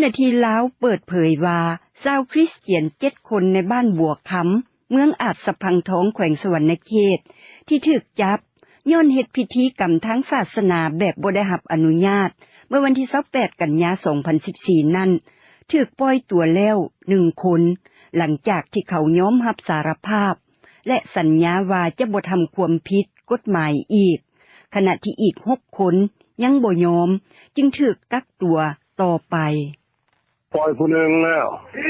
າທີ່ລາວເປີດເຜີຍວ່າ ຊາວຄຣິສຕຽນເຈັດຄົນໃນບ້ານບົວຄຳ ເມືອງອາດສະພັງທອງ ແຂວງສະຫວັນນະເຂດ ທີ່ຖືກຈັບຍ້ອນເຮັດພິທີກຳທາງສາສະໜາແບບບໍ່ໄດ້ຮັບອະນຸຍາດ ເມື່ອວັນທີຊາວແປດ ກັນຍາ ສອງພັນສິບສີ່ ນັ້ນ ຖືກປ່ອຍຕົວແລ້ວໜຶ່ງຄົນ ຫຼັງຈາກທີ່ເຂົາຍອມຮັບສາລະພາບ ແລະ ສັນຍາວ່າຈະບໍ່ທຳຄວາມຜິດກົດໝາຍອີກ, ຂະນະທີ່ອີກຫົກຄົນຍັງບໍ່ຍອມ ຈຶ່ງຖືກກັກຕົວຕໍ່ໄປ. ປ່ອຍຜູ້ໜຶ່ງແລ້ວ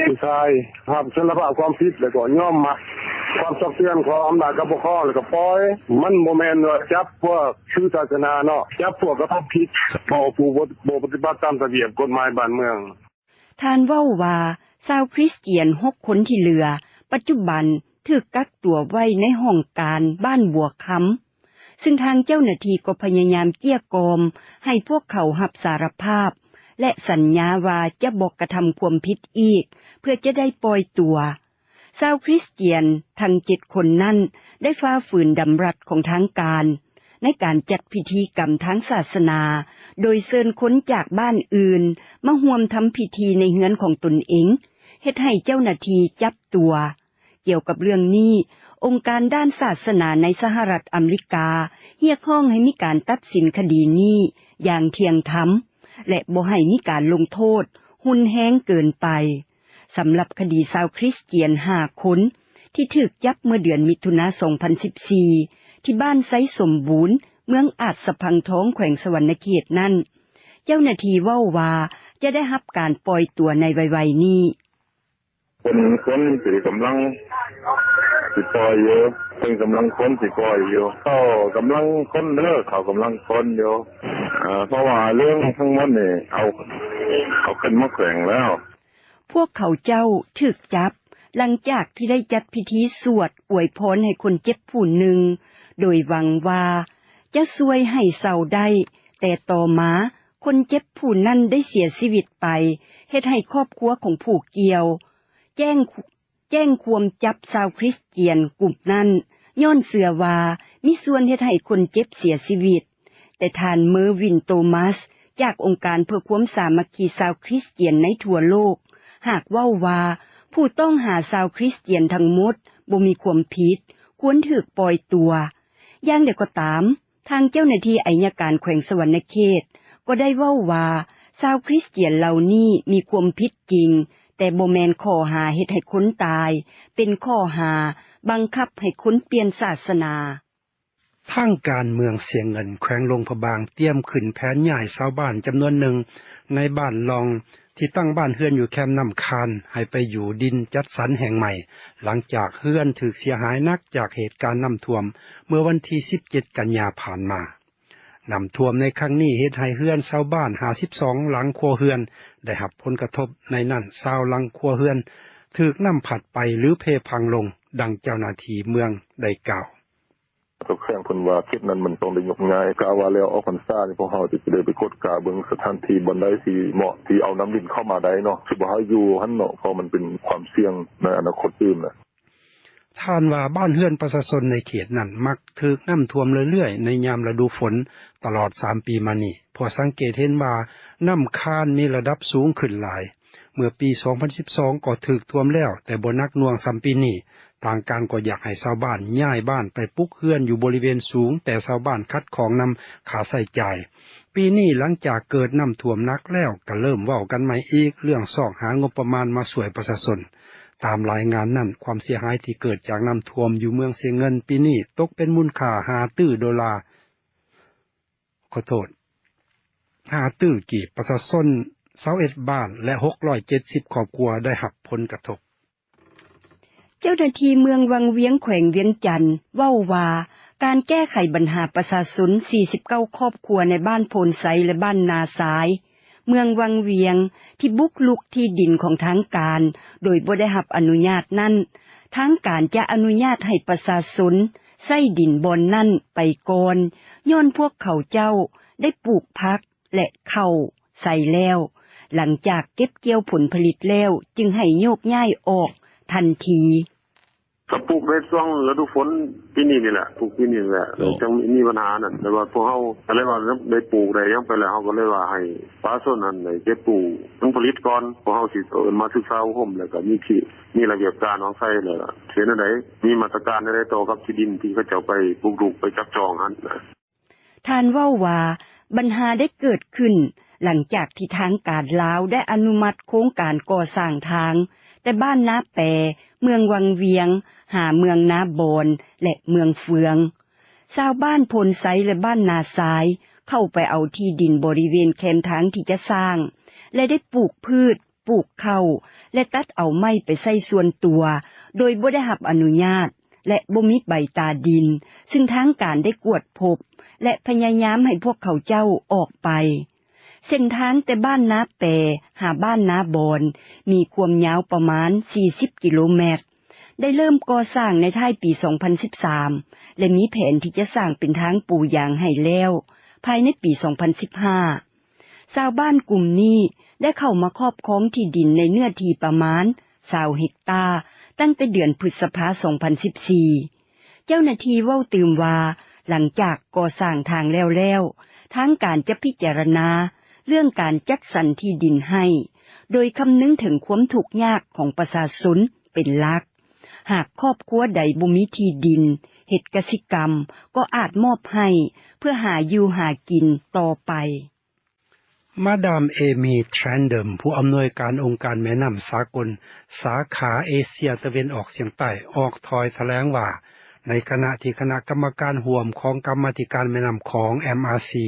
ຜູ້ຊາຍຮັບສາລະພາບຄວາມຜິດ ແລ້ວກໍຍອມຮັບຄຳຕັກເຕືອນຂອງອຳນາດ ກປຄ ແລ້ວກໍປ່ອຍ. ມັນບໍ່ແມ່ນວ່າຈັບພວກຖືສາສະໜາເນາະ, ຈັບພວກກະທຳຜິດ ເພາະຜູ້ບໍ່ ບໍ່ປະຕິບັດຕາມລະບຽບກົດໝາຍບ້ານເມືອງ. ທ່ານເວົ້າວ່າ ຊາວຄຣິສຕຽນຫົກຄົນທີ່ເຫຼືອ ປັດຈຸບັນຖືກກັກຕົວໄວ້ໃນຫ້ອງການບ້ານບົວຄຳ, ຊຶ່ງທາງເຈົ້າໜ້າທີ່ກໍພະຍາຍາມເກັ່ຍກ່ອມໃຫ້ພວກເຂົາຮັບສາລະພາບ ແລະ ສັນຍາວ່າຈະບໍ່ກະທຳຄວາມຜິດອີກ ເພື່ອຈະໄດ້ປ່ອຍຕົວ. ຊາວຄຣິສຕຽນທັງເຈັດຄົນນັ້ນ ໄດ້ຝ່າຝືນດຳລັດຂອງທາງການ ໃນການຈັດພິທີກຳທາງສາສະໜາ ໂດຍເຊີນຄົນຈາກບ້ານອື່ນມາຮ່ວມທຳພິທີໃນເຮືອນຂອງຕົນເອງ, ເຮັດໃຫ້ເຈົ້າໜ້າທີ່ຈັບຕົວ. ກ່ຽວກັບເລື່ອງນີ້, ອົງການດ້ານສາສະໜາໃນສະຫະລັດອາເມລິກາ ຮຽກຮ້ອງໃຫ້ມີການຕັດສິນຄະດີນີ້ຢ່າງທ່ຽງທຳ ແລະ ບໍ່ໃຫ້ມີການລົງໂທດຮຸນແຮງເກີນໄປ. ສຳລັບຄະດີຊາວຄຣິສຕຽນຫ້າຄົນ ທີ່ຖືກຈັບເມື່ອເດືອນມິຖຸນາ ສອງພັນສິບສີ່ ທີ່ບ້ານໄຊສົມບູນ ເມືອງອາດສະພັງທອງ ແຂວງສະຫວັນນະເຂດນັ້ນ, ເຈົ້າໜ້າທີ່ເວົ້າວ່າຈະໄດ້ຮັບການປ່ອຍຕົວໃນໄວໆນີ້. ເພິ່ນ ເພິ່ນຊິກຳລັງຊິປ່ອຍຢູ່, ເພິ່ນກຳລັງຄົນຊິປ່ອຍຢູ່. ເຂົາກຳລັງຄົນເດີ, ເຂົາກຳລັງຄົນຢູ່. ເອີ ເພາະວ່າເລື່ອງທັງໝົດນີ້ ເອົາ ເອົາຂຶ້ນມາແຂວງແລ້ວ. ພວກເຂົາເຈົ້າຖືກຈັບຫຼັງຈາກທີ່ໄດ້ຈັດພິທີສວດອວຍພອນໃຫ້ຄົນເຈັບຜູ້ໜຶ່ງ, ໂດຍຫວັງວ່າຈະຊ່ວຍໃຫ້ເຊົາໄດ້, ແຕ່ຕໍ່ມາຄົນເຈັບຜູ້ນັ້ນໄດ້ເສຍຊີວິດໄປ, ເຮັດໃຫ້ຄອບຄົວຂອງຜູ້ກ່ຽວແຈ້ງ ແຈ້ງຄວາມຈັບຊາວຄຣິສຕຽນກຸ່ມນັ້ນ, ຍ້ອນເຊື່ອວ່າມີສ່ວນເຮັດໃຫ້ຄົນເຈັບເສຍຊີວິດ. ແຕ່ທ່ານ ເມີວິນ ໂຕມັສ ຈາກອົງການເພື່ອຄວາມສາມັກຄີຊາວຄຣິສຕຽນໃນທົ່ວໂລກ ຫາກເວົ້າວ່າຜູ້ຕ້ອງຫາຊາວຄຣິສຕຽນທັງໝົດບໍ່ມີຄວາມຜິດ, ຄວນຖືກປ່ອຍຕົວ. ຢ່າງໃດກໍຕາມ, ທາງເຈົ້າໜ້າທີ່ໄອຍະການແຂວງສະຫວັນນະເຂດກໍໄດ້ເວົ້າວ່າ ຊາວຄຣິສຕຽນເຫຼົ່ານີ້ມີຄວາມຜິດຈິງ, ແຕ່ບໍ່ແມ່ນຂໍ້ຫາເຮັດໃຫ້ຄົນຕາຍ, ເປັນຂໍ້ຫາບັງຄັບໃຫ້ຄົນປ່ຽນສາສະໜາ. ທາງການເມືອງຊຽງເງິນ ແຂວງຫຼວງພະບາງ ຕຽມຂຶ້ນແຜນຍ້າຍຊາວບ້ານຈຳນວນໜຶ່ງໃນບ້ານລ່ອງ ທີ່ຕັ້ງບ້ານເຮືອນຢູ່ແຄມນ້ຳຄານ ໃຫ້ໄປຢູ່ດິນຈັດສັນແຫ່ງໃໝ່ ຫຼັງຈາກເຮືອນຖືກເສຍຫາຍໜັກຈາກເຫດການນ້ຳຖ້ວມເມື່ອວັນທີສິບເຈັດ ກັນຍາຜ່ານມາ. ນ້ຳຖ້ວມໃນຄັ້ງນີ້ເຮັດໃຫ້ເຮືອນຊາວບ້ານຫ້າສິບສອງຫຼັງຄົວເຮືອນໄດ້ຮັບຜົນກະທົບ, ໃນນັ້ນຊາວຫຼັງຄົວເຮືອນຖືກນ້ຳພັດໄປ ຫຼື ເພພັງລົງ, ດັ່ງເຈົ້າໜ້າທີ່ເມືອງໄດ້ກ່າວ. ເຈົ້າແຂວງເພິ່ນວ່າເຂດນັ້ນມັນຕ້ອງໄດ້ຍົກຍ້າຍ, ກະວ່າແລ້ວອອກພັນສານີ້ ພວກເຮົາຈະໄດ້ໄປກວດກາເບິ່ງສະຖານທີ່ບ່ອນໃດທີ່ເໝາະ ທີ່ເອົານ້ຳດິນເຂົ້າມາໄດ້ເນາະ, ຄືບໍ່ໃຫ້ຢູ່ຫັ້ນເນາະ, ເພາະມັນເປັນຄວາມສ່ຽງໃນອະນາຄົດຕື່ມນະ. ທ່ານວ່າບ້ານເຮືອນປະຊາຊົນໃນເຂດນັ້ນມັກຖືກນ້ຳຖ້ວມເລື້ອຍໆ ໃນຍາມລະດູຝົນຕະຫຼອດສາມປີມານີ້, ເພາະສັງເກດເຫັນວ່ານ້ຳຄານມີລະດັບສູງຂຶ້ນຫຼາຍ. ເມື່ອປີສອງພັນສິບສອງກໍຖືກຖ້ວມແລ້ວ, ແຕ່ບໍ່ໜັກໜ່ວງສ່ຳປີນີ້. ທາງການກໍຢາກໃຫ້ຊາວບ້ານຍ້າຍບ້ານໄປປຸກເຮືອນຢູ່ບໍລິເວນສູງ, ແຕ່ຊາວບ້ານຂັດຂ້ອງນຳຄ່າໃຊ້ຈ່າຍ. ປີນີ້ຫຼັງຈາກເກີດນ້ຳຖ້ວມໜັກແລ້ວ, ກໍເລີ່ມເວົ້າກັນໃໝ່ອີກເລື່ອງຊອກຫາງົບປະມານມາຊ່ວຍປະຊາຊົນ. ຕາມລາຍງານນັ້ນ, ຄວາມເສຍຫາຍທີ່ເກີດຈາກນ້ຳຖ້ວມຢູ່ເມືອງຊຽງເງິນປີນີ້ຕົກເປັນມູນຄ່າຫ້າຕື້ໂດລາ, ຂໍໂທດ, ຫ້າຕື້ກີບ. ປະຊາຊົນຊາວເອັດບ້ານ ແລະ ຫົກຮ້ອຍເຈັດສິບຄອບຄົວໄດ້ຮັບຜົນກະທົບ. ເຈົ້າໜ້າທີ່ເມືອງວັງວຽງ ແຂວງວຽງຈັນ ເວົ້າວ່າ ການແກ້ໄຂບັນຫາປະຊາຊົນ ສີ່ສິບເກົ້າ ຄອບຄົວໃນບ້ານໂພນໄຊ ແລະ ບ້ານນາຊາຍ ເມືອງວັງວຽງ ທີ່ບຸກລຸກທີ່ດິນຂອງທາງການໂດຍບໍ່ໄດ້ຮັບອະນຸຍາດນັ້ນ, ທາງການຈະອະນຸຍາດໃຫ້ປະຊາຊົນໃຊ້ດິນບ່ອນນັ້ນໄປກ່ອນ, ຍ້ອນພວກເຂົາເຈົ້າໄດ້ປູກຜັກ ແລະ ເຂົ້າໃສ່ແລ້ວ, ຫຼັງຈາກເກັບກ່ຽວຜົນຜະລິດແລ້ວ ຈຶ່ງໃຫ້ໂຍກຍ້າຍອອກທັນທີ. ກະປູກໃນຊ່ວງລະດູຝົນປີນີ້ນີ້ແຫຼະ ປູກປີນີ້ນີ້ແຫຼະ ໂອ້ ຈັ່ງມີບັນຫານັ້ນ ແຕ່ວ່າພວກເຮົາກະເລີຍວ່າໄດ້ປູກໄດ້ຫຍັງໄປແລ້ວ ເຮົາກະເລີຍວ່າໃຫ້ປະຊາຊົນຫັ້ນໄດ້ເກັບກູ້ຜົນຜະລິດກ່ອນ ພວກເຮົາຊິເອີ້ນມາສຶກສາອົບຮົມ ແລ້ວກະມີທີ່ ມີລະບຽບການອອກໃຊ້ ແລ້ວເຮັດແນວໃດ ມີມາດຕະການແນວໃດຕໍ່ກັບທີ່ດິນທີ່ເຂົາເຈົ້າໄປບຸກລຸກໄປຈັບຈອງຫັ້ນນະ. ທ່ານເວົ້າວ່າ ບັນຫາໄດ້ເກີດຂຶ້ນຫຼັງຈາກທີ່ທາງການລາວໄດ້ອະນຸມັດໂຄງການກໍ່ສ້າງທາງ ແຕ່ບ້ານນາແປ ເມືອງວັງວຽງ ຫາເມືອງນາບອນ ແລະ ເມືອງເຟືອງ. ຊາວບ້ານໂພນໄຊ ແລະ ບ້ານນາຊາຍ ເຂົ້າໄປເອົາທີ່ດິນບໍລິເວນແຄມທາງທີ່ຈະສ້າງ ແລະ ໄດ້ປູກພືດ ປູກເຂົ້າ ແລະ ຕັດເອົາໄມ້ໄປໃຊ້ສ່ວນຕົວ ໂດຍບໍ່ໄດ້ຮັບອະນຸຍາດ ແລະ ບໍ່ມີໃບຕາດິນ ຊຶ່ງທາງການໄດ້ກວດພົບ ແລະ ພະຍາຍາມໃຫ້ພວກເຂົາເຈົ້າອອກໄປ. ເສັ້ນທາງແຕ່ບ້ານນາແປ ຫາບ້ານນາບອນ ມີຄວາມຍາວປະມານ ສີ່ສິບ ກິໂລແມັດ ໄດ້ເລີ່ມກໍ່ສ້າງໃນທ້າຍປີ ສອງພັນສິບສາມ ແລະ ມີແຜນທີ່ຈະສ້າງເປັນທາງປູຢາງໃຫ້ແລ້ວ ພາຍໃນປີ ສອງພັນສິບຫ້າ. ຊາວບ້ານກຸ່ມນີ້ໄດ້ເຂົ້າມາຄອບຄອງທີ່ດິນໃນເນື້ອທີ່ປະມານ ຊາວ ເຮັກຕາ ຕັ້ງແຕ່ເດືອນພຶດສະພາ ສອງພັນສິບສີ່. ເຈົ້າໜ້າທີ່ເວົ້າຕື່ມວ່າ ຫຼັງຈາກກໍ່ສ້າງທາງແລ້ວໆ ທາງການຈະພິຈາລະນາເລື່ອງການຈັດສັນທີ່ດິນໃຫ້ ໂດຍຄຳນຶງເຖິງຄວາມທຸກຍາກຂອງປະຊາຊົນເປັນຫຼັກ. ຫາກຄອບຄົວໃດບໍ່ມີທີ່ດິນເຮັດກະສິກຳ ກໍອາດມອບໃຫ້ເພື່ອຫາຢູ່ຫາກິນຕໍ່ໄປ. ມາດາມ ເອມີ ແທຣນເດີມ ຜູ້ອຳນວຍການອົງການແມ່ນ້ຳສາກົນ ສາຂາເອເຊຍຕາເວັນອອກສຽງໃຕ້ ອອກຖ້ອຍຖະແຫຼງວ່າ ໃນຂະນະທີ່ຄະນະກຳມະການຮ່ວມຂອງກຳມາທິການແມ່ນ້ຳຂອງ ເອັມອາຊີ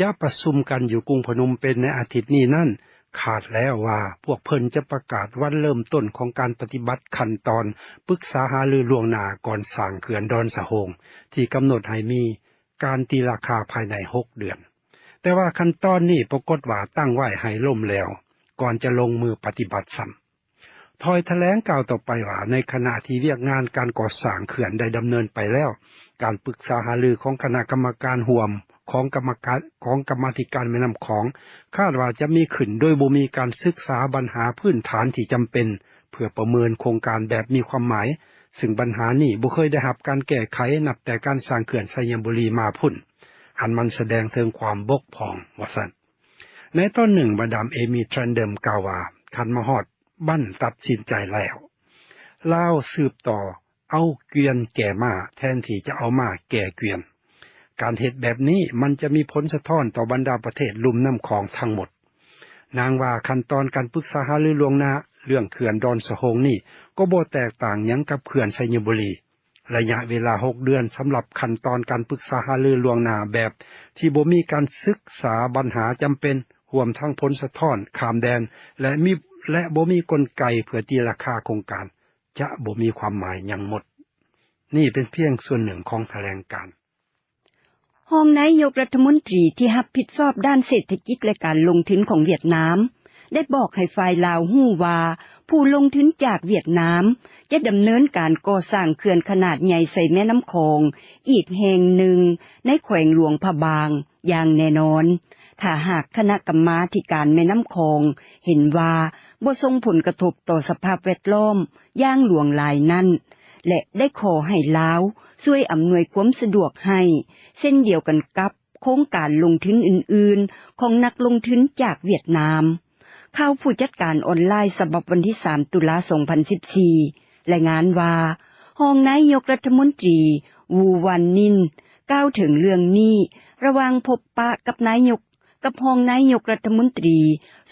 ຈະປະຊຸມກັນຢູ່ກຸງພະນົມເປັນໃນອາທິດນີ້ນັ້ນ ຄາດແລ້ວວ່າພວກເພິ່ນຈະປະກາດວັນເລີ່ມຕົ້ນຂອງການປະຕິບັດຂັ້ນຕອນປຶກສາຫາລືລ່ວງໜ້າກ່ອນສ້າງເຂື່ອນດອນສະໂຮງ ທີ່ກຳນົດໃຫ້ມີ ການຕີລາຄາພາຍໃນຫົກເດືອນ. ແຕ່ວ່າຂັ້ນຕອນນີ້ປາກົດວ່າຕັ້ງໄວ້ໃຫ້ລົ້ມແຫຼວ ກ່ອນຈະລົງມືປະຕິບັດຊ້ຳ. ຖ້ອຍຖະແຫຼງກ່າວຕໍ່ໄປວ່າ ໃນຂະນະທີ່ວຽກງານການກໍ່ສ້າງເຂື່ອນໄດ້ດຳເນີນໄປແລ້ວ, ການປຶກສາຫາລືຂອງຄະນະກຳມະການຮ່ວມຂອງກຳມະການ, ຂອງກຳມາທິການແມ່ນ້ຳຂອງ ຄາດວ່າຈະມີຂຶ້ນໂດຍບໍ່ມີການສຶກສາບັນຫາພື້ນຖານທີ່ຈຳເປັນ ເພື່ອປະເມີນໂຄງການແບບມີຄວາມໝາຍ, ຊຶ່ງບັນຫານີ້ບໍ່ເຄີຍໄດ້ຮັບການແກ້ໄຂນັບແຕ່ການສ້າງເຂື່ອນໄຊຍະບູລີມາພຸ້ນ, ອັນມັນສະແດງເຖິງຄວາມບົກຜ່ອງ, ວ່າຊັ້ນ. ໃນຕອນໜຶ່ງ, ມາດາມ ເອມີ ແທຣນເດີມ ກ່າວວ່າ, ຄັນມາຮອດບັ້ນຕັດສິນໃຈແລ້ວ, ລາວສືບຕໍ່ເອົາເກວີຍນແກ່ມ້າ ແທນທີ່ຈະເອົາມ້າແກ່ເກວີຍນ. ການເຮັດແບບນີ້ມັນຈະມີຜົນສະທ້ອນຕໍ່ບັນດາປະເທດລຸ່ມນ້ຳຂອງທັງໝົດ. ນາງວ່າຂັ້ນຕອນການປຶກສາຫາລືລ່ວງໜ້າເລື່ອງເຂື່ອນດອນສະໂຮງນີ້ ກໍບໍ່ແຕກຕ່າງຫຍັງກັບເຂື່ອນໄຊຍະບູລີ. ໄລຍະເວລາຫົກເດືອນສຳລັບຂັ້ນຕອນການປຶກສາຫາລືລ່ວງໜ້າແບບທີ່ບໍ່ມີການສຶກສາບັນຫາຈຳເປັນ, ຮວມທັງຜົນສະທ້ອນຂ້າມແດນ ແລະ ມີ, ແລະ ບໍ່ມີກົນໄກເພື່ອຕີລາຄາໂຄງການ ຈະບໍ່ມີຄວາມໝາຍຫຍັງໝົດ. ນີ້ເປັນພຽງສ່ວນໜຶ່ງຂອງຖະແຫຼງການ. ຮອງນາຍົກລັດຖະມົນຕີທີ່ຮັບຜິດຊອບດ້ານເສດຖະກິດ ແລະ ການລົງທຶນຂອງຫວຽດນາມ ໄດ້ບອກໃຫ້ຝ່າຍລາວຮູ້ວ່າ ຜູ້ລົງທຶນຈາກຫວຽດນາມຈະດຳເນີນການກໍ່ສ້າງເຂື່ອນຂະໜາດໃຫຍ່ໃສ່ແມ່ນ້ຳຂອງອີກແຫ່ງໜຶ່ງໃນແຂວງຫຼວງພະບາງຢ່າງແນ່ນອນ ຖ້າຫາກຄະນະກຳມາທິການແມ່ນ້ຳຂອງເຫັນວ່າບໍ່ສົ່ງຜົນກະທົບຕໍ່ສະພາບແວດລ້ອມຢ່າງຫຼວງຫຼາຍນັ້ນ ແລະ ໄດ້ຂໍໃຫ້ລາວຊ່ວຍອຳນວຍຄວາມສະດວກໃຫ້ ເຊັ່ນດຽວກັນກັບໂຄງການລົງທຶນອື່ນໆຂອງນັກລົງທຶນຈາກຫວຽດນາມ. ຂ່າວຜູ້ຈັດການອອນລາຍສະບັບວັນທີສາມ ຕຸລາ ສອງພັນສິບສີ່ ລາຍງານວ່າ ຮອງນາຍົກລັດຖະມົນຕີ ວູ ວັນນິນ ກ່າວເຖິງເລື່ອງນີ້ ລະຫວ່າງພົບປະກັບນາຍົກ ກັບຮອງນາຍົກລັດຖະມົນຕີ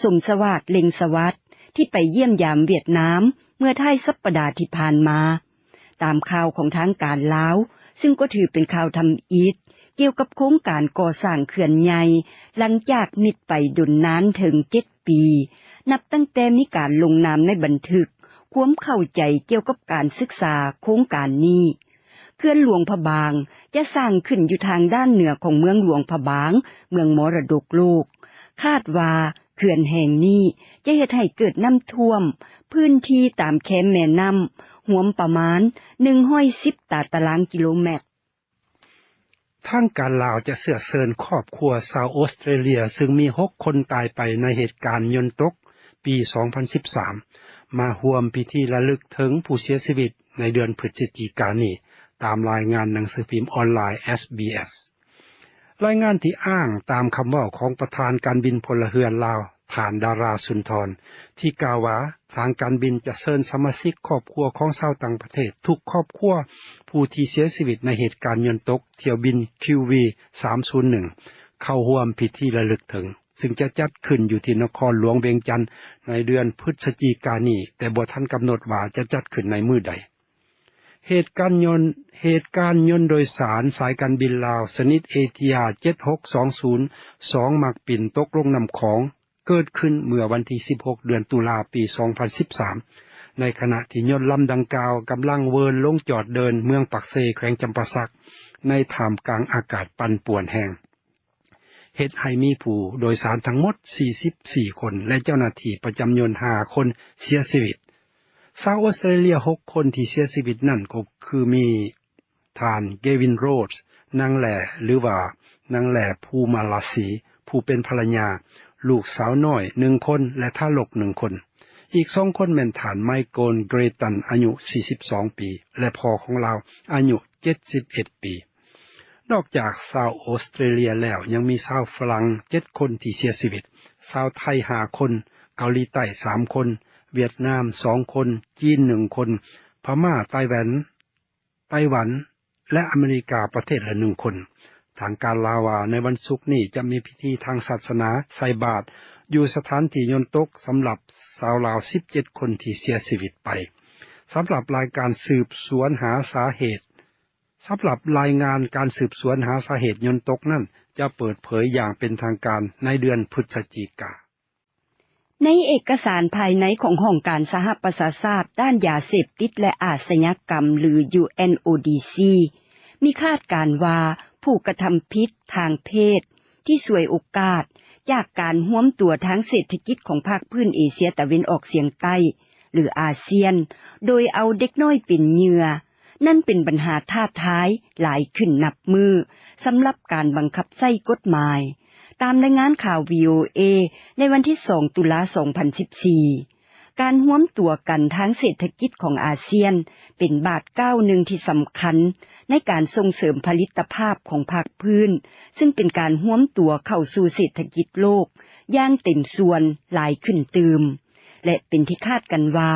ສົມສະຫວາດ ເລັງສະຫວັດ ທີ່ໄປຢ້ຽມຢາມຫວຽດນາມເມື່ອທ້າຍສັບປະດາທີ່ຜ່ານມາ. ຕາມຂ່າວຂອງທາງການລາວ, ຊຶ່ງກໍຖືເປັນຂ່າວທຳອິດ ກ່ຽວກັບໂຄງການກໍ່ສ້າງເຂື່ອນໃຫຍ່ ຫຼັງຈາກມິດໄປດົນນານເຖິງເຈັດປີ ນັບຕັ້ງແຕ່ມີການລົງນາມໃນບັນທຶກຄວາມເຂົ້າໃຈກ່ຽວກັບການສຶກສາໂຄງການນີ້. ເຂື່ອນຫຼວງພະບາງຈະສ້າງຂຶ້ນຢູ່ທາງດ້ານເໜືອຂອງເມືອງຫຼວງພະບາງ, ເມືອງມໍລະດົກໂລກ. ຄາດວ່າເຂື່ອນແຫ່ງນີ້ຈະເຮັດໃຫ້ເກີດນ້ຳຖ້ວມພື້ນທີ່ຕາມແຄມແມ່ນ້ຳ ຮວມປະມານໜຶ່ງຮ້ອຍສິບຕາຕະລາງກິໂລແມັດ. ທາງການລາວຈະເຊື້ອເຊີນຄອບຄົວຊາວອົດສະຕຣາເລຍ ຊຶ່ງມີຫົກຄົນຕາຍໄປໃນເຫດການຍົນຕົກປີສອງພັນສິບສາມ ມາຮ່ວມພິທີລະລຶກເຖິງຜູ້ເສຍຊີວິດ ໃນເດືອນພຶສຈິການີ້, ຕາມລາຍງານໜັງສືພິມອອນລາຍ ເອສບີເອສ. ລາຍງານທີ່ອ້າງຕາມຄຳເວົ້າຂອງປະທານການບິນພົນລະເຮືອນລາວ ທ່ານ ດາຣາ ສຸນທອນ ທີ່ກ່າວວ່າ ທາງການບິນຈະເຊີນສະມາຊິກຄອບຄົວຂອງຊາວຕ່າງປະເທດທຸກຄອບຄົວ ຜູ້ທີ່ເສຍຊີວິດໃນເຫດການຍົນຕົກຖ້ຽວບິນ ຄິວວີ ສາມສູນໜຶ່ງ ເຂົ້າຮ່ວມພິທີລະລຶກເຖິງ, ຊຶ່ງຈະຈັດຂຶ້ນຢູ່ທີ່ນະຄອນຫຼວງວຽງຈັນໃນເດືອນພຶສຈິການີ້, ແຕ່ບໍ່ທັນກຳນົດວ່າຈະຈັດຂຶ້ນໃນມື້ໃດ. ເຫດການຍົນ, ເຫດການຍົນໂດຍສານສາຍການບິນລາວຊະນິດເອທີອາດ ເຈັດຫົກສອງສູນ ສອງ ມັກປິ່ນຕົກລົງນ້ຳຂອງ ເກີດຂຶ້ນເມື່ອວັນທີສິບຫົກ ເດືອນຕຸລາ ປີສອງພັນສິບສາມ ໃນຂະນະທີ່ຍົນລຳດັ່ງກ່າວກຳລັງເວີນລົງຈອດເດີ່ນເມືອງປາກເຊ ແຂວງຈຳປາສັກ ໃນທ່າມກາງອາກາດປັ່ນປ່ວນແຮງ, ເຮັດໃຫ້ມີຜູ້ໂດຍສານທັງໝົດ ສີ່ສິບສີ່ ຄົນ ແລະ ເຈົ້າໜ້າທີ່ປະຈຳຍົນ ຫ້າ ຄົນເສຍຊີວິດ. ຊາວອົດສະຕຣາເລຍ ຫົກ ຄົນທີ່ເສຍຊີວິດນັ້ນກໍຄືມີ ທ່ານ ເກວິນ ໂຣດ ນາງແຫຼ ຫຼືວ່າ ນາງແຫຼ ພູມາລາສີ ຜູ້ເປັນພັນລະຍາ, ລູກສາວນ້ອຍ ໜຶ່ງ ຄົນ ແລະ ທາລົກ ໜຶ່ງ ຄົນ. ອີກ ສອງ ຄົນແມ່ນທ່ານ ໄມໂກນ ເກຣຕັນ ອາຍຸ ສີ່ສິບສອງ ປີ ແລະ ພໍ່ຂອງລາວ ອາຍຸ ເຈັດສິບເອັດ ປີ. ນອກຈາກຊາວອົດສະຕຣາເລຍແລ້ວ ຍັງມີຊາວຝຣັ່ງ ເຈັດ ຄົນທີ່ເສຍຊີວິດ, ຊາວໄທ ຫ້າ ຄົນ, ເກົາຫຼີໃຕ້ ສາມ ຄົນ, ຫວຽດນາມ ສອງ ຄົນ, ຈີນ ໜຶ່ງ ຄົນ, ພະມ້າ, ໄຕ້ຫວັນ, ໄຕ້ຫວັນ ແລະ ອາເມລິກາ ປະເທດລະ ໜຶ່ງ ຄົນ. ທາງການລາວວ່າ ໃນວັນສຸກນີ້ຈະມີພິທີທາງສາສະໜາໃສ່ບາດຢູ່ສະຖານທີ່ຍົນຕົກສຳລັບຊາວລາວ ສິບເຈັດ ຄົນທີ່ເສຍຊີວິດໄປ. ສຳລັບລາຍການສືບສວນຫາສາເຫດ, ສຳລັບລາຍງານການສືບສວນຫາສາເຫດຍົນຕົກນັ້ນ ຈະເປີດເຜີຍຢ່າງເປັນທາງການໃນເດືອນພຶສຈິກາ. ໃນເອກະສານພາຍໃນຂອງຫ້ອງການສະຫະປະຊາຊາດດ້ານຢາເສບຕິດ ແລະ ອາຊະຍາກຳ ຫຼື ຢູເອັນໂອດີຊີ ມີຄາດການວ່າ ຜູ້ກະທຳຜິດທາງເພດທີ່ສວຍໂອກາດຈາກການຮວມຕົວທາງເສດຖະກິດຂອງພາກພື້ນເອເຊຍຕາເວັນອອກສຽງໃຕ້ ຫຼື ອາຊຽນ ໂດຍເອົາເດັກນ້ອຍເປັນເຫຍື່ອ ນັ້ນເປັນບັນຫາທ້າທາຍຫຼາຍຂຶ້ນນັບມື້ ສຳລັບການບັງຄັບໃຊ້ກົດໝາຍ. ຕາມລາຍງານຂ່າວ ວີໂອເອ ໃນວັນທີສອງ ຕຸລາ ສອງພັນສິບສີ່, ການຮວມຕົວກັນທາງເສດຖະກິດຂອງອາຊຽນ ເປັນບາດກ້າວໜຶ່ງທີ່ສຳຄັນໃນການສົ່ງເສີມຜະລິດຕະພາບຂອງພາກພື້ນ, ຊຶ່ງເປັນການຮວມຕົວເຂົ້າສູ່ເສດຖະກິດໂລກຢ່າງເຕັມສ່ວນຫຼາຍຂຶ້ນຕື່ມ ແລະ ເປັນທີ່ຄາດກັນວ່າ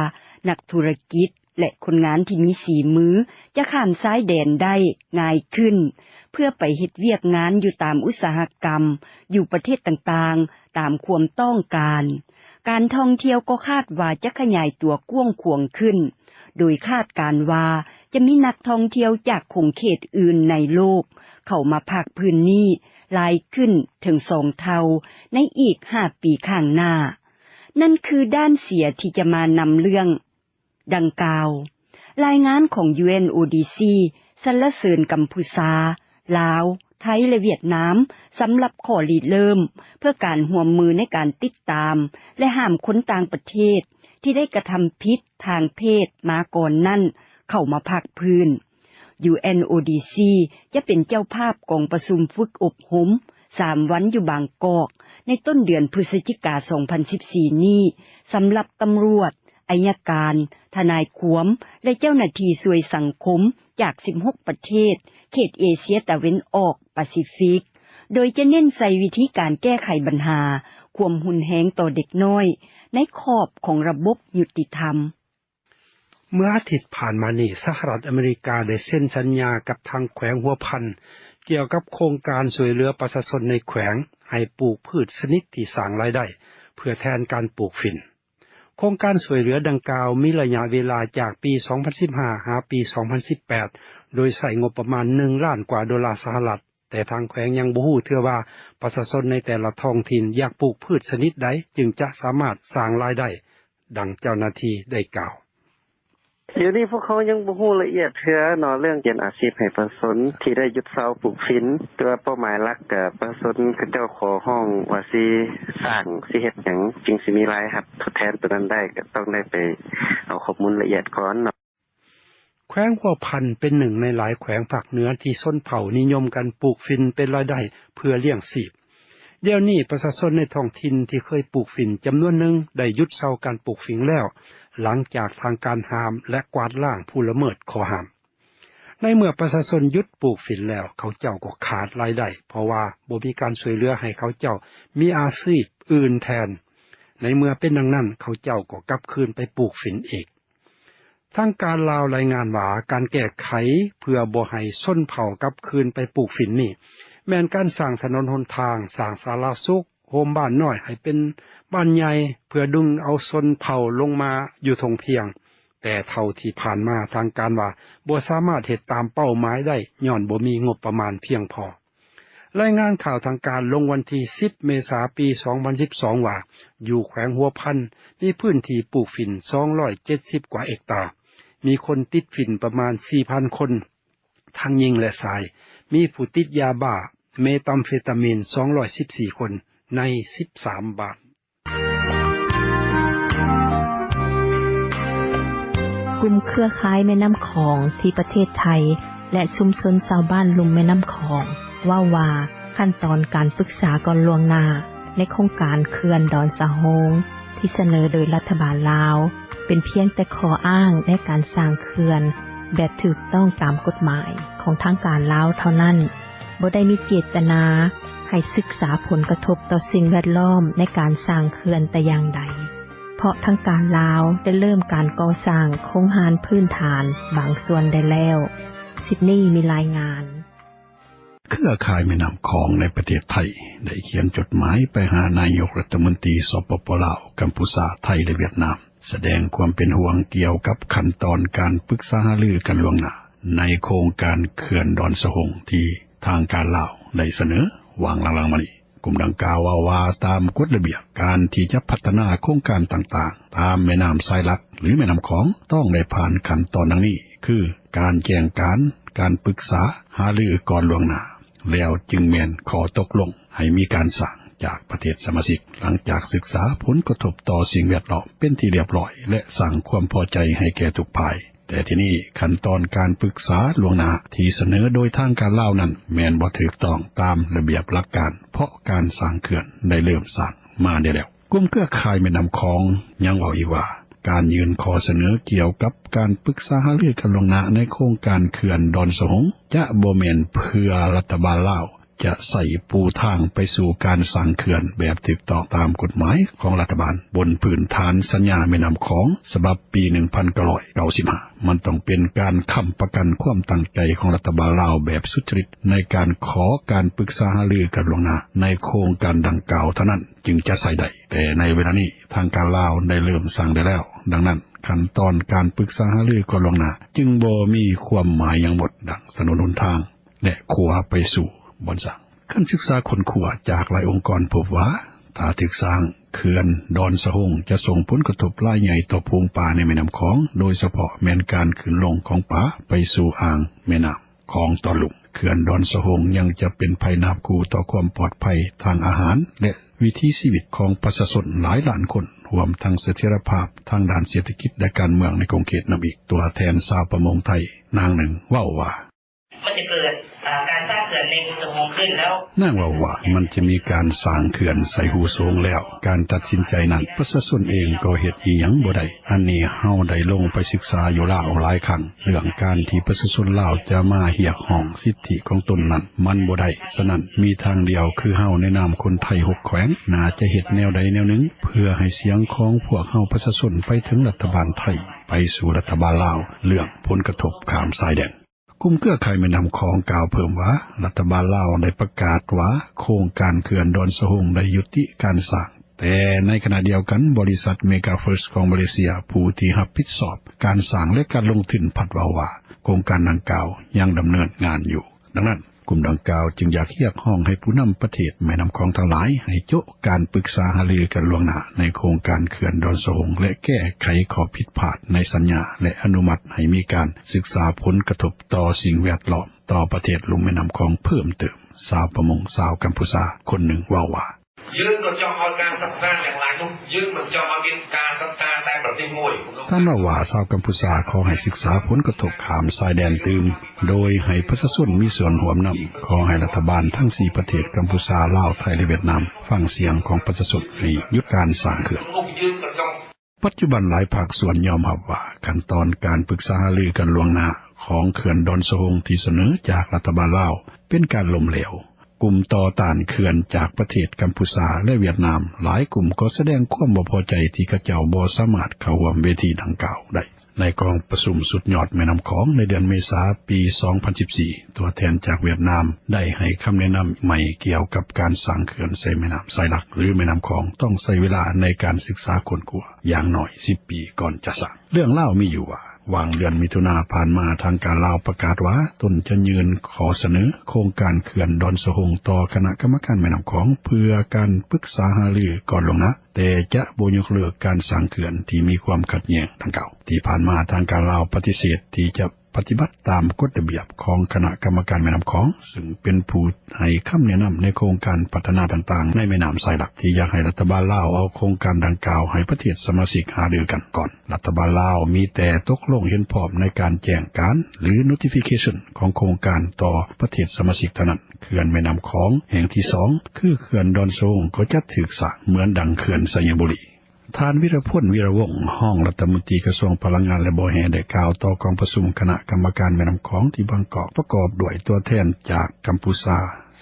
ນັກທຸລະກິດ ແລະ ຄົນງານທີ່ມີສີມືຈະຂ້າມຊາຍແດນໄດ້ງ່າຍຂຶ້ນ ເພື່ອໄປເຮັດວຽກງານຢູ່ຕາມອຸດສາຫະກຳ ຢູ່ປະເທດຕ່າງໆ ຕາມຄວາມຕ້ອງການ. ການທ່ອງທ່ຽວກໍຄາດວ່າຈະຂະຫຍາຍຕົວກວ້າງຂວາງຂຶ້ນ, ໂດຍຄາດການວ່າຈະມີນັກທ່ອງທ່ຽວຈາກຂົງເຂດອື່ນໃນໂລກເຂົ້າມາພາກພື້ນນີ້ຫຼາຍຂຶ້ນເຖິງສອງເທົ່າໃນອີກຫ້າປີຂ້າງໜ້າ. ນັ້ນຄືດ້ານເສຍທີ່ຈະມານຳເລື່ອງ ດັ່ງກ່າວ. ລາຍງານຂອງ ຢູເອັນໂອດີຊີ ສັນລະເສີນກຳພູຊາ, ລາວ, ໄທ ແລະ ຫວຽດນາມ ສຳລັບຂໍ້ລິເລີ່ມເພື່ອການຮ່ວມມືໃນການຕິດຕາມ ແລະ ຫ້າມຄົນຕ່າງປະເທດທີ່ໄດ້ກະທຳຜິດທາງເພດມາກ່ອນນັ້ນເຂົ້າມາພາກພື້ນ. ຢູເອັນໂອດີຊີ ຈະເປັນເຈົ້າພາບກອງປະຊຸມຝຶກອົບຮົມສາມວັນຢູ່ບາງກອກ ໃນຕົ້ນເດືອນພຶສຈິກາ ສອງພັນສິບສີ່ນີ້ ສຳລັບຕຳຫຼວດ, ໄອຍະການ, ທະນາຍຄວາມ ແລະ ເຈົ້າໜ້າທີ່ຊ່ວຍສັງຄົມຈາກສິບຫົກປະເທດເຂດເອເຊຍຕາເວັນອອກປາຊີຟິກ, ໂດຍຈະເນັ້ນໃສ່ວິທີການແກ້ໄຂບັນຫາຄວາມຮຸນແຮງຕໍ່ເດັກນ້ອຍໃນຂອບຂອງລະບົບຍຸຕິທຳ. ເມື່ອອາທິດຜ່ານມານີ້ ສະຫະລັດອາເມລິກາໄດ້ເຊັນສັນຍາກັບທາງແຂວງຫົວພັນ ກ່ຽວກັບໂຄງການຊ່ວຍເຫຼືອປະຊາຊົນໃນແຂວງໃຫ້ປູກພືດຊະນິດທີ່ສ້າງລາຍໄດ້ ເພື່ອແທນການປູກຝິ່ນ. ໂຄງການຊ່ວຍເຫຼືອດັ່ງກ່າວມີໄລຍະເວລາຈາກປີສອງພັນສິບຫ້າ ຫາປີສອງພັນສິບແປດ ໂດຍໃຊ້ງົບປະມານໜຶ່ງລ້ານກວ່າໂດລາສະຫະລັດ, ແຕ່ທາງແຂວງຍັງບໍ່ຮູ້ເທື່ອວ່າປະຊາຊົນໃນແຕ່ລະທ້ອງຖິ່ນຢາກປູກພືດຊະນິດໃດ ຈຶ່ງຈະສາມາດສ້າງລາຍໄດ້. ດັ່ງເຈົ້າໜ້າທີ່ໄດ້ກ່າວ. ດຽວນີ້ພວກເຮົາຍັງບໍ່ຮູ້ລະອຽດເທື່ອເນາະ ເລື່ອງການອາຊີບໃຫ້ປະຊາຊົນທີ່ໄດ້ຢຸດເຊົາປູກຝິ່ນ, ແຕ່ວ່າເປົ້າໝາຍຫຼັກກະປະຊາຊົນເຂົາເຈົ້າຂໍຮ້ອງວ່າຊິສ້າງ ຊິເຮັດຫຍັງຈຶ່ງຊິມີລາຍຮັບທົດແທນໂຕນັ້ນໄດ້, ກະຕ້ອງໄດ້ໄປເອົາຂໍ້ມູນລະອຽດກ່ອນເນາະ. ແຂວງຫົວພັນເປັນໜຶ່ງໃນຫຼາຍແຂວງພາກເໜືອທີ່ຊົນເຜົ່ານິຍົມກັນປູກຝິ່ນເປັນລາຍໄດ້ເພື່ອລ້ຽງຊີບ. ດຽວນີ້ປະຊາຊົນໃນທ້ອງຖິ່ນທີ່ເຄີຍປູກຝິ່ນຈຳນວນໜຶ່ງໄດ້ຢຸດເຊົາການປູກຝິ່ນແລ້ວ, ຫຼັງຈາກທາງການຫ້າມ ແລະ ກວາດລ້າງຜູ້ລະເມີດຂໍ້ຫ້າມ. ໃນເມື່ອປະຊາຊົນຢຸດປູກຝິ່ນແລ້ວ ເຂົາເຈົ້າກໍຂາດລາຍໄດ້ ເພາະວ່າບໍ່ມີການຊ່ວຍເຫຼືອໃຫ້ເຂົາເຈົ້າມີອາຊີບອື່ນແທນ. ໃນເມື່ອເປັນດັ່ງນັ້ນ ເຂົາເຈົ້າກໍກັບຄືນໄປປູກຝິ່ນອີກ. ທາງການລາວລາຍງານວ່າ ການແກ້ໄຂເພື່ອບໍ່ໃຫ້ຊົນເຜົ່າກັບຄືນໄປປູກຝິ່ນນີ້ ແມ່ນການສ້າງຖະໜົນຫົນທາງ, ສ້າງສາລາສຸກ, ໂຮມບ້ານນ້ອຍໃຫ້ເປັນບ້ານໃຫຍ່ ເພື່ອດຶງເອົາຊົນເຜົ່າລົງມາຢູ່ທົ່ງພຽງ. ແຕ່ເທົ່າທີ່ຜ່ານມາ ທາງການວ່າບໍ່ສາມາດເຮັດຕາມເປົ້າໝາຍໄດ້ ຍ້ອນບໍ່ມີງົບປະມານພຽງພໍ. ລາຍງານຂ່າວທາງການລົງວັນທີສິບ ເມສາ ປີສອງພັນສິບສອງ ວ່າ ຢູ່ແຂວງຫົວພັນ ມີພື້ນທີ່ປູກຝິ່ນສອງຮ້ອຍເຈັດສິບກວ່າເອັກຕາ, ມີຄົນຕິດຝິ່ນປະມານສີ່ພັນຄົນ, ທັງຍິງ ແລະ ຊາຍ, ມີຜູ້ຕິດຢາບ້າ ເມຕາມເຟຕາມີນ ສອງຮ້ອຍສິບສີ່ຄົນ ໃນສິບສາມບ້ານ. ກຸ່ມເຄືອຂ່າຍແມ່ນ້ຳຂອງທີ່ປະເທດໄທ ແລະ ຊຸມຊົນຊາວບ້ານລຸ່ມແມ່ນ້ຳຂອງ ເວົ້າວ່າ ຂັ້ນຕອນການປຶກສາກ່ອນລ່ວງໜ້າ ໃນໂຄງການເຂື່ອນດອນສະໂຮງ ທີ່ສະເໜີໂດຍລັດຖະບານລາວ ເປັນພຽງແຕ່ຂໍ້ອ້າງໃນການສ້າງເຂື່ອນແບບຖືກຕ້ອງຕາມກົດໝາຍຂອງທາງການລາວເທົ່ານັ້ນ, ບໍ່ໄດ້ມີເຈດຕະນາໃຫ້ສຶກສາຜົນກະທົບຕໍ່ສິ່ງແວດລ້ອມໃນການສ້າງເຂື່ອນແຕ່ຢ່າງໃດ, ເພາະທາງການລາວໄດ້ເລີ່ມການກໍ່ສ້າງໂຄງຮ່າງພື້ນຖານບາງສ່ວນໄດ້ແລ້ວ. ຊິດນີ ມີລາຍງານ. ເຄືອຂ່າຍແມ່ນ້ຳຂອງໃນປະເທດໄທ ໄດ້ຂຽນຈົດໝາຍໄປຫານາຍົກລັດຖະມົນຕີ ສປປ ລາວ, ກຳພູຊາ, ໄທ ແລະ ຫວຽດນາມ ສະແດງຄວາມເປັນຫ່ວງກ່ຽວກັບຂັ້ນຕອນການປຶກສາຫາລືກັນລ່ວງໜ້າ ໃນໂຄງການເຂື່ອນດອນສະໂຮງທີ່ທາງການລາວໄດ້ສະເໜີຫວ່າງຫຼັງໆມານີ້. ກຸ່ມດັ່ງກ່າວເວົ້າວ່າ ຕາມກົດລະບຽບ ການທີ່ຈະພັດທະນາໂຄງການຕ່າງໆ ຕາມແມ່ນ້ຳສາຍຫຼັກ ຫຼື ແມ່ນ້ຳຂອງ ຕ້ອງໄດ້ຜ່ານຂັ້ນຕອນດັ່ງນີ້ ຄື ການແຈ້ງການ, ການປຶກສາຫາລືກ່ອນລ່ວງໜ້າ ແລ້ວຈຶ່ງແມ່ນຂໍ້ຕົກລົງໃຫ້ມີການສ້າງຈາກປະເທດສະມາຊິກ ຫຼັງຈາກສຶກສາຜົນກະທົບຕໍ່ສິ່ງແວດລ້ອມເປັນທີ່ລຽບຮ້ອຍ ແລະ ສ້າງຄວາມພໍໃຈໃຫ້ແກ່ທຸກຝ່າຍ. ແຕ່ທີ່ນີ້ ຂັ້ນຕອນການປຶກສາລ່ວງໜ້າທີ່ສະເໜີໂດຍທາງການລາວນັ້ນ ແມ່ນບໍ່ຖືກຕ້ອງຕາມລະບຽບຫຼັກການ ເພາະການສ້າງເຂື່ອນໄດ້ເລີ່ມສ້າງມາໄດ້ແລ້ວ. ກຸ່ມເຄືອຂ່າຍແມ່ນ້ຳຂອງຍັງເວົ້າອີກວ່າ ການຍື່ນຂໍ້ສະເໜີກ່ຽວກັບການປຶກສາຫາລືກັນລ່ວງໜ້າໃນໂຄງການເຂື່ອນດອນສະໂຮງ ຈະບໍ່ແມ່ນເພື່ອລັດຖະບານລາວ ຈະໃຊ້ປູທາງໄປສູ່ການສ້າງເຂື່ອນແບບຖືກຕ້ອງຕາມກົດໝາຍຂອງລັດຖະບານ ບົນພື້ນຖານສັນຍາແມ່ນ້ຳຂອງສະບັບປີໜຶ່ງພັນເກົ້າຮ້ອຍເກົ້າສິບຫ້າ ມັນຕ້ອງເປັນການຄ້ຳປະກັນຄວາມຕັ້ງໃຈຂອງລັດຖະບານລາວແບບສຸດຈະລິດ ໃນການຂໍການປຶກສາຫາລືກັນລ່ວງໜ້າໃນໂຄງການດັ່ງກ່າວເທົ່ານັ້ນຈຶ່ງຈະໃຊ້ໄດ້. ແຕ່ໃນເວລານີ້ທາງການລາວໄດ້ເລີ່ມສ້າງໄດ້ແລ້ວ, ດັ່ງນັ້ນຂັ້ນຕອນການປຶກສາຫາລືກ່ອນລ່ວງໜ້າຈຶ່ງບໍ່ມີຄວາມໝາຍຫຍັງໝົດ ດັ່ງຖະໜົນຫົນທາງ ແລະ ຂົວໄປສູ່ບ່ອນສ້າງ. ການສຶກສາຄົ້ນຄວ້າຈາກຫຼາຍອົງກອນພົບວ່າ ຖ້າຖືກສ້າງ, ເຂື່ອນດອນສະໂຮງຈະສົ່ງຜົນກະທົບລາຍໃຫຍ່ຕໍ່ຝູງປາໃນແມ່ນ້ຳຂອງ, ໂດຍສະເພາະແມ່ນການຂຶ້ນລົງຂອງປາໄປສູ່ອ່າງແມ່ນ້ຳຂອງຕອນລຸ່ມ. ເຂື່ອນດອນສະໂຮງຍັງຈະເປັນໄພນາບຂູ່ຕໍ່ຄວາມປອດໄພທາງອາຫານ ແລະ ວິຖີຊີວິດຂອງປະຊາຊົນຫຼາຍລ້ານຄົນ, ຮວມທັງສະຖຽນລະພາບທາງດ້ານເສດຖະກິດ ແລະ ການເມືອງໃນຂົງເຂດນຳອີກ. ຕົວແທນຊາວປະມົງໄທນາງໜຶ່ງເວົ້າວ່າ ມັນຈະເກີດ ອ່າ ການສ້າງເຂື່ອນໃນຫົວສະໝອງຂຶ້ນແລ້ວ. ນາງເວົ້າວ່າ ມັນຈະມີການສ້າງເຂື່ອນໃສ່ຫູສະໝອງແລ້ວ. ການຕັດສິນໃຈນັ້ນ ປະຊາຊົນເອງກໍເຮັດອີ່ຫຍັງບໍ່ໄດ້. ອັນນີ້ເຮົາໄດ້ລົງໄປສຶກສາຢູ່ລາວຫຼາຍຄັ້ງ ເລື່ອງການທີ່ປະຊາຊົນລາວຈະມາຮຽກຮ້ອງສິດທິຂອງຕົນນັ້ນ ມັນບໍ່ໄດ້. ສະນັ້ນ ມີທາງດຽວຄືເຮົາໃນນາມຄົນໄທຫົກແຂວງ ໜ້າຈະເຮັດແນວໃດແນວໜຶ່ງ ເພື່ອໃຫ້ສຽງຂອງພວກເຮົາປະຊາຊົນໄປເຖິງລັດຖະບານໄທ ໄປສູ່ລັດຖະບານລາວ ເລື່ອງຜົນກະທົບຂ້າມຊາຍແດນ. ກຸ່ມເຄືອຂ່າຍແມ່ນ້ຳຂອງກ່າວເພີ່ມວ່າ ລັດຖະບານລາວໄດ້ປະກາດວ່າ ໂຄງການເຂື່ອນດອນສະໂຮງໄດ້ຍຸຕິການສ້າງ, ແຕ່ໃນຂະນະດຽວກັນ ບໍລິສັດ Mega First ຂອງມາເລເຊຍ ຜູ້ທີ່ຮັບຜິດຊອບການສ້າງ ແລະ ການລົງທຶນ ພັດເວົ້າວ່າ ໂຄງການດັ່ງກ່າວຍັງດຳເນີນງານຢູ່. ດັ່ງນັ້ນ ກຸ່ມດັ່ງກ່າວຈຶ່ງຢາກຮຽກຮ້ອງໃຫ້ຜູ້ນຳປະເທດແມ່ນ້ຳຂອງທັງຫຼາຍ ໃຫ້ໂຈະການປຶກສາຫາລືກັນລ່ວງໜ້າໃນໂຄງການເຂື່ອນດອນສະໂຮງ ແລະ ແກ້ໄຂຂໍ້ຜິດພາດໃນສັນຍາ ແລະ ອະນຸມັດໃຫ້ມີການສຶກສາຜົນກະທົບຕໍ່ສິ່ງແວດລ້ອມ ຕໍ່ປະເທດລຸ່ມແມ່ນ້ຳຂອງເພີ່ມເຕີມ. ຊາວປະມົງຊາວກຳພູຊາຄົນໜຶ່ງເວົ້າວ່າ ທ່ານເວົ້າວ່າ ຊາວກຳພູຊາຂໍໃຫ້ສຶກສາຜົນກະທົບຂ້າມຊາຍແດນຕື່ມ ໂດຍໃຫ້ປະຊາຊົນມີສ່ວນຮ່ວມນຳ. ຂໍໃຫ້ລັດຖະບານທັງສີ່ປະເທດ ກຳພູຊາ, ລາວ, ໄທ ແລະ ຫວຽດນາມ ຟັງສຽງຂອງປະຊາຊົນ ໃຫ້ຢຸດການສ້າງເຂື່ອນ. ປັດຈຸບັນ ຫຼາຍພາກສ່ວນຍອມຮັບວ່າ ຂັ້ນຕອນການປຶກສາຫາລືກັນລ່ວງໜ້າ ຂອງເຂື່ອນດອນສະໂຮງ ທີ່ສະເໜີຈາກລັດຖະບານລາວ ເປັນການລົ້ມເຫຼວ. ກຸ່ມຕໍ່ຕ້ານເຂື່ອນຈາກປະເທດກຳພູຊາ ແລະຫວຽດນາມ ຫຼາຍກຸ່ມກໍສະແດງຄວາມບໍ່ພໍໃຈ ທີ່ຂະເຈົ້າບໍ່ສາມາດເຂົ້າຮ່ວມເວທີດັ່ງກ່າວໄດ້. ໃນກອງປະຊຸມສຸດຍອດແມ່ນ້ຳຂອງ ໃນເດືອນເມສາ ປີສອງພັນສິບສີ່ ຕົວແທນຈາກຫວຽດນາມ ໄດ້ໃຫ້ຄຳແນະນຳໃໝ່ກ່ຽວກັບການສ້າງເຂື່ອນໃສ່ແມ່ນ້ຳສາຍຫຼັກ ຫຼື ແມ່ນ້ຳຂອງ ຕ້ອງໃຊ້ເວລາໃນການສຶກສາຄົ້ນຄວ້າຢ່າງໜ້ອຍສິບປີກ່ອນຈະສ້າງ. ເລື່ອງລາວມີຢູ່ວ່າ ຫວ່າງເດືອນມິຖຸນາຜ່ານມາ ທາງການລາວປະກາດວ່າ ຕົນຈະຍື່ນຂໍ້ສະເໜີໂຄງການເຂື່ອນດອນສະໂຮງ ຕໍ່ຄະນະກຳມະການແມ່ນ້ຳຂອງ ເພື່ອການປຶກສາຫາລືກ່ອນລ່ວງໜ້າ ແຕ່ຈະບໍ່ຍົກເລີກການສ້າງເຂື່ອນທີ່ມີຄວາມຂັດແຍ່ງດັ່ງກ່າວ. ທີ່ຜ່ານມາ ທາງການລາວປະຕິເສດທີ່ຈະປະຕິບັດຕາມກົດລະບຽບຂອງຄະນະກຳມະການແມ່ນ້ຳຂອງ ຊຶ່ງເປັນຜູ້ໃຫ້ຄຳແນະນຳໃນໂຄງການພັດທະນາຕ່າງໆ ໃນແມ່ນ້ຳສາຍຫຼັກ ທີ່ຢາກໃຫ້ລັດຖະບານລາວເອົາໂຄງການດັ່ງກ່າວໃຫ້ປະເທດສະມາຊິກຫາລືກັນກ່ອນ. ລັດຖະບານລາວມີແຕ່ຕົກລົງເຫັນພ້ອມໃນການແຈ້ງການ ຫຼື notification ຂອງໂຄງການຕໍ່ປະເທດສະມາຊິກເທົ່ານັ້ນ. ເຂື່ອນແມ່ນ້ຳຂອງແຫ່ງທີສອງ ຄືເຂື່ອນດອນສະໂຮງ ກໍຈະຖືກສ້າງເໝືອນດັ່ງເຂື່ອນໄຊຍະບູລີ. ທ່ານ ວິຣະພົນ ວິຣະວົງ ຮອງລັດຖະມົນຕີກະຊວງພະລັງງານ ແລະ ບໍ່ແຮ່ ໄດ້ກ່າວຕໍ່ກອງປະຊຸມຄະນະກຳມະການແມ່ນ້ຳຂອງທີ່ບາງກອກ ປະກອບດ້ວຍຕົວແທນຈາກກຳພູຊາ,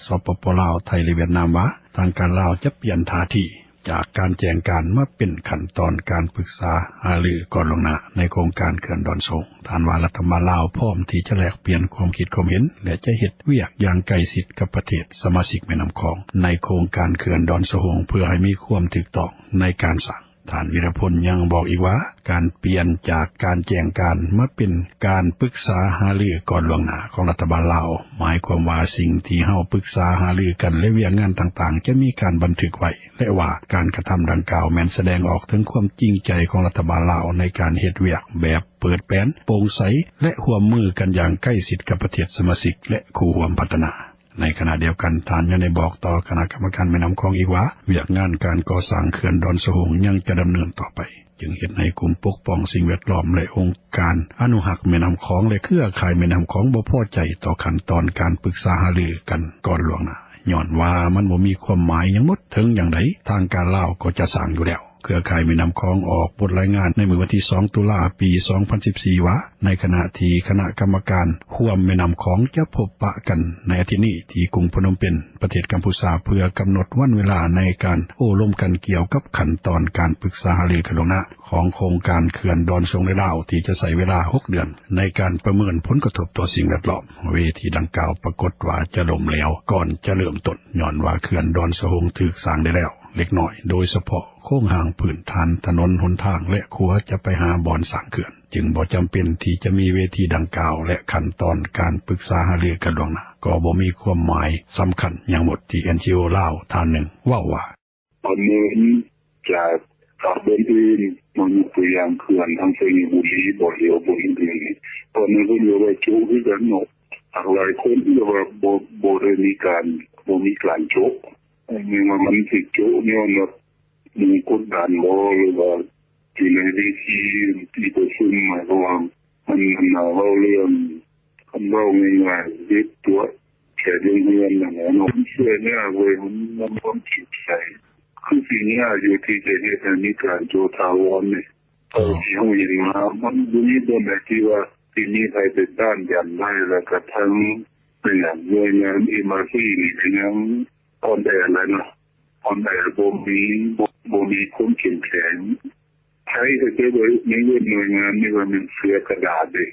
ສປປ ລາວ, ໄທ ແລະ ຫວຽດນາມວ່າ ທາງການລາວຈະປ່ຽນທ່າທີຈາກການແຈ້ງການມາເປັນຂັ້ນຕອນການປຶກສາຫາລືກ່ອນລ່ວງໜ້າໃນໂຄງການເຂື່ອນດອນສະໂຮງ. ທ່ານວ່າລັດຖະບານລາວພ້ອມທີ່ຈະແລກປ່ຽນຄວາມຄິດຄວາມເຫັນ ແລະ ຈະເຮັດວຽກຢ່າງໃກ້ຊິດກັບປະເທດສະມາຊິກແມ່ນ້ຳຂອງ ໃນໂຄງການເຂື່ອນດອນສະໂຮງ ເພື່ອໃຫ້ມີຄວາມຖືກຕ້ອງໃນການສ້າງ. ທ່ານ ວິຣະພົນ ຍັງບອກອີກວ່າ ການປ່ຽນຈາກການແຈ້ງການມາເປັນການປຶກສາຫາລືກ່ອນລ່ວງໜ້າຂອງລັດຖະບານລາວ ໝາຍຄວາມວ່າສິ່ງທີ່ເຮົາປຶກສາຫາລືກັນ ແລະ ວຽກງານຕ່າງໆ ຈະມີການບັນທຶກໄວ້ ແລະ ວ່າການກະທຳດັ່ງກ່າວແມ່ນສະແດງອອກເຖິງຄວາມຈິງໃຈຂອງລັດຖະບານລາວໃນການເຮັດວຽກແບບເປີດແປນ, ໂປ່ງໃສ ແລະ ຮ່ວມມືກັນຢ່າງໃກ້ຊິດກັບປະເທດສະມາຊິກ ແລະ ຄູ່ຮ່ວມພັດທະນາ. ໃນຂະນະດຽວກັນ ທ່ານຍັງໄດ້ບອກຕໍ່ຄະນະກຳມະການແມ່ນ້ຳຂອງອີກວ່າ ວຽກງານການກໍ່ສ້າງເຂື່ອນດອນສະໂຮງຍັງຈະດຳເນີນຕໍ່ໄປ ຈຶ່ງເຮັດໃຫ້ກຸ່ມປົກປ້ອງສິ່ງແວດລ້ອມ ແລະ ອົງການອະນຸຮັກແມ່ນ້ຳຂອງ ແລະ ເຄືອຂ່າຍແມ່ນ້ຳຂອງບໍ່ພໍໃຈຕໍ່ຂັ້ນຕອນການປຶກສາຫາລືກັນກ່ອນລ່ວງໜ້າ ຍ້ອນວ່າມັນບໍ່ມີຄວາມໝາຍຫຍັງໝົດ. ເຖິງຢ່າງໃດ ທາງການລາວກໍຈະສ້າງຢູ່ແລ້ວ. ເຄືອຂ່າຍແມ່ນ້ຳຂອງອອກບົດລາຍງານໃນມື້ວັນທີສອງ ຕຸລາ ປີສອງພັນສິບສີ່ ວ່າ ໃນຂະນະທີ່ຄະນະກຳມະການຮ່ວມແມ່ນ້ຳຂອງຈະພົບປະກັນໃນອາທິດນີ້ທີ່ກຸງພະນົມເປັນ ປະເທດກຳພູຊາ ເພື່ອກຳນົດວັນເວລາໃນການໂອ້ລົມກັນກ່ຽວກັບຂັ້ນຕອນການປຶກສາຫາລືກັນລ່ວງໜ້າຂອງໂຄງການເຂື່ອນດອນສະໂຮງໃນລາວ ທີ່ຈະໃຊ້ເວລາຫົກເດືອນໃນການປະເມີນຜົນກະທົບຕໍ່ສິ່ງແວດລ້ອມ. ເວທີດັ່ງກ່າວປາກົດວ່າຈະລົ້ມເຫຼວກ່ອນຈະເລີ່ມຕົ້ນ ຍ້ອນວ່າເຂື່ອນດອນສະໂຮງຖືກສ້າງໄດ້ແລ້ວເລັກນ້ອຍ ໂດຍສະເພາະໂຄງຮ່າງພື້ນຖານຖະໜົນຫົນທາງ ແລະ ຂົວຈະໄປຫາບ່ອນສ້າງເຂື່ອນ ຈຶ່ງບໍ່ຈຳເປັນທີ່ຈະມີເວທີດັ່ງກ່າວ ແລະ ຂັ້ນຕອນການປຶກສາຫາລືກັນລ່ວງໜ້າ ກໍບໍ່ມີຄວາມໝາຍສຳຄັນຫຍັງໝົດ ທີ່ ເອັນ ຈີ ໂອ ລາວທ່ານໜຶ່ງເວົ້າວ່າ ປະເມີນຈາກສາຍບ່ອນອື່ນ ມາຍົກຕົວຢ່າງເຂື່ອນທາງໄຊຍະບູລີ ບ່ອນດຽວ ບ່ອນອື່ນໆ ຕອນນັ້ນເພິ່ນກໍວ່າໂຈະຄືກັນເນາະ ຫຼາກຫຼາຍຄົນກໍວ່າບໍ່ ບໍ່ໄດ້ມີການ ບໍ່ມີການໂຈະ ແມ່ນວ່າມັນຊິໂຈະຍ້ອນວ່າ ມີກົດດັນບໍ່ ຫຼືວ່າຢູ່ໃນເວທີທີ່ປະຊຸມ ໝາຍຄວາມວ່າ ມັນ ມັນເວົ້າເລື່ອງ ຄັນເວົ້າງ່າຍໆ ເຮັດຕົວະແຂກໂຮງຮຽນນັ້ນແຫຼະເນາະ ເຊື່ອຍາກເວີຍ ມັນ ມັນຄວາມຈິງໃຈ ຄືຊິຍາກຢູ່ທີ່ຈະເຮັດໃຫ້ມີການໂຈະຖາວອນນີ້ ເທົ່າທີ່ເຮົາເຫັນມາ ມັນບໍ່ມີບ່ອນໃດທີ່ວ່າ ຊິມີໃຜໄປຕ້ານຢານໄດ້ ແລ້ວກະທັງ ເປັນຫຍັງ ໜ່ວຍງານ ເອັມ ອາ ຊີ ນີ້ກະຍັງອ່ອນແອແຫຼະເນາະ ອ່ອນແອ ບໍ່ມີ ບໍ່ ບໍ່ມີຄວາມເຂັ້ມແຂງ ໃຜເຂົາເຈົ້າເອີ້ນໜ່ວຍງານນີ້ວ່າແມ່ນເສືອກະດາດເດ້.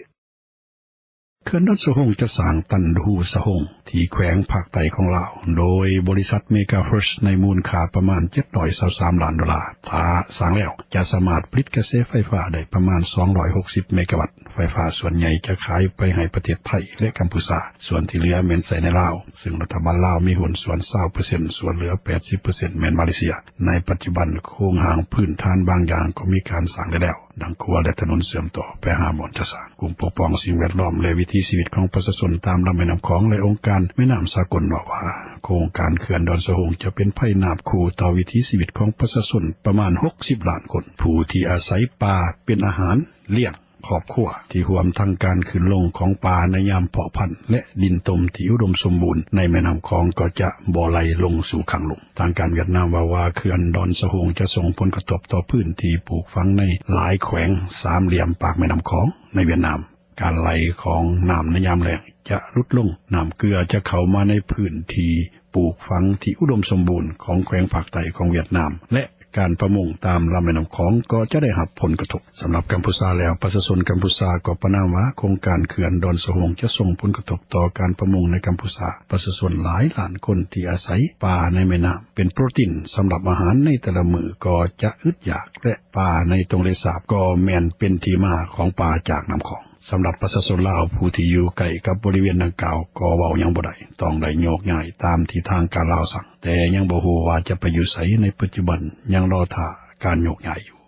ເຂື່ອນດອນສະໂຮງຈະສ້າງຕັນຮູສະໂຮງ ທີ່ແຂວງພາກໃຕ້ຂອງລາວ ໂດຍບໍລິສັດ Mega First ໃນມູນຄ່າປະມານເຈັດຮ້ອຍຊາວສາມລ້ານໂດລາ. ຖ້າສ້າງແລ້ວ ຈະສາມາດຜະລິດກະແສໄຟຟ້າໄດ້ປະມານສອງຮ້ອຍຫົກສິບເມກາວັດ. ໄຟຟ້າສ່ວນໃຫຍ່ຈະຂາຍໄປໃຫ້ປະເທດໄທ ແລະ ກຳພູຊາ, ສ່ວນທີ່ເຫຼືອແມ່ນໃຊ້ໃນລາວ, ຊຶ່ງລັດຖະບານລາວມີຫຸ້ນສ່ວນຊາວເປີເຊັນ, ສ່ວນເຫຼືອແປດສິບເປີເຊັນແມ່ນມາເລເຊຍ. ໃນປັດຈຸບັນ, ໂຄງຮ່າງພື້ນຖານບາງຢ່າງກໍມີການສ້າງໄດ້ແລ້ວ, ດັ່ງຂົວ ແລະ ຖະໜົນເຊື່ອມຕໍ່ໄປຫາບ່ອນຈະສ້າງ. ກຸ່ມປົກປ້ອງສິ່ງແວດລ້ອມ ແລະ ວິຖີຊີວິດຂອງປະຊາຊົນຕາມລຳແມ່ນ້ຳຂອງ ແລະ ອົງການແມ່ນ້ຳສາກົນເວົ້າວ່າ, ໂຄງການເຂື່ອນດອນສະໂຮງຈະເປັນໄພນາບຂູ່ຕໍ່ວິຖີຊີວິດຂອງປະຊາຊົນປະມານຫົກສິບລ້ານຄົນ, ຜູ້ທີ່ອາໄສປ່າເປັນອາຫານລ້ຽງ ຄອບຄົວ ທີ່ຮ່ວມທັງການຂຶ້ນລົງ ຂອງປາໃນຍາມເພາະພັນ ແລະດິນຕົມທີ່ອຸດົມສົມບູນ ໃນແມ່ນ້ຳຂອງ ກໍຈະບໍ່ໄຫຼລົງສູ່ຂ້າງລຸ່ມ. ທາງການຫວຽດນາມເວົ້າວ່າ ເຂື່ອນດອນສະໂຮງ ຈະສົ່ງຜົນກະທົບ ຕໍ່ພື້ນທີ່ປູກຝັງ ໃນຫຼາຍແຂວງ ສາມຫຼ່ຽມປາກແມ່ນ້ຳຂອງ ໃນຫວຽດນາມ. ການໄຫຼຂອງນ້ຳໃນຍາມແລ້ງ ຈະຫຼຸດລົງ, ນ້ຳເກືອຈະເຂົ້າມາໃນພື້ນທີ່ປູກຝັງ ທີ່ອຸດົມສົມບູນ ຂອງແຂວງພາກໃຕ້ ຂອງຫວຽດນາມ ແລະການປະມົງ ຕາມລຳແມ່ນ້ຳຂອງ ກໍຈະໄດ້ຮັບຜົນກະທົບ. ສຳລັບກຳພູຊາແລ້ວ ປະຊາຊົນກຳພູຊາ ກໍປະນາມວ່າ ໂຄງການເຂື່ອນດອນສະໂຮງ ຈະສົ່ງຜົນກະທົບ ຕໍ່ການປະມົງໃນກຳພູຊາ. ປະຊາຊົນຫຼາຍລ້ານຄົນ ທີ່ອາໄສປາໃນແມ່ນ້ຳ ເປັນໂປຣຕີນສຳລັບອາຫານ ໃນແຕ່ລະມື້ ກໍຈະອຶດຢາກ ແລະປາໃນຕົງເລສາບ ກໍແມ່ນເປັນທີ່ມາ ຂອງປາຈາກນ້ຳຂອງ. ສຳລັບປະຊາຊົນລາວ ຜູ້ທີ່ຢູ່ໃກ້ກັບບໍລິເວນດັ່ງກ່າວ ກໍເວົ້າຫຍັງບໍ່ໄດ້ ຕ້ອງໄດ້ໂຍກຍ້າຍ ຕາມທີ່ທາງການລາວສັ່ງ, ແຕ່ຍັງບໍ່ຮູ້ວ່າ ຈະໄປຢູ່ໃສ. ໃນປັດຈຸບັນ ຍັງລໍຖ້າການໂຍກຍ້າຍຢູ່.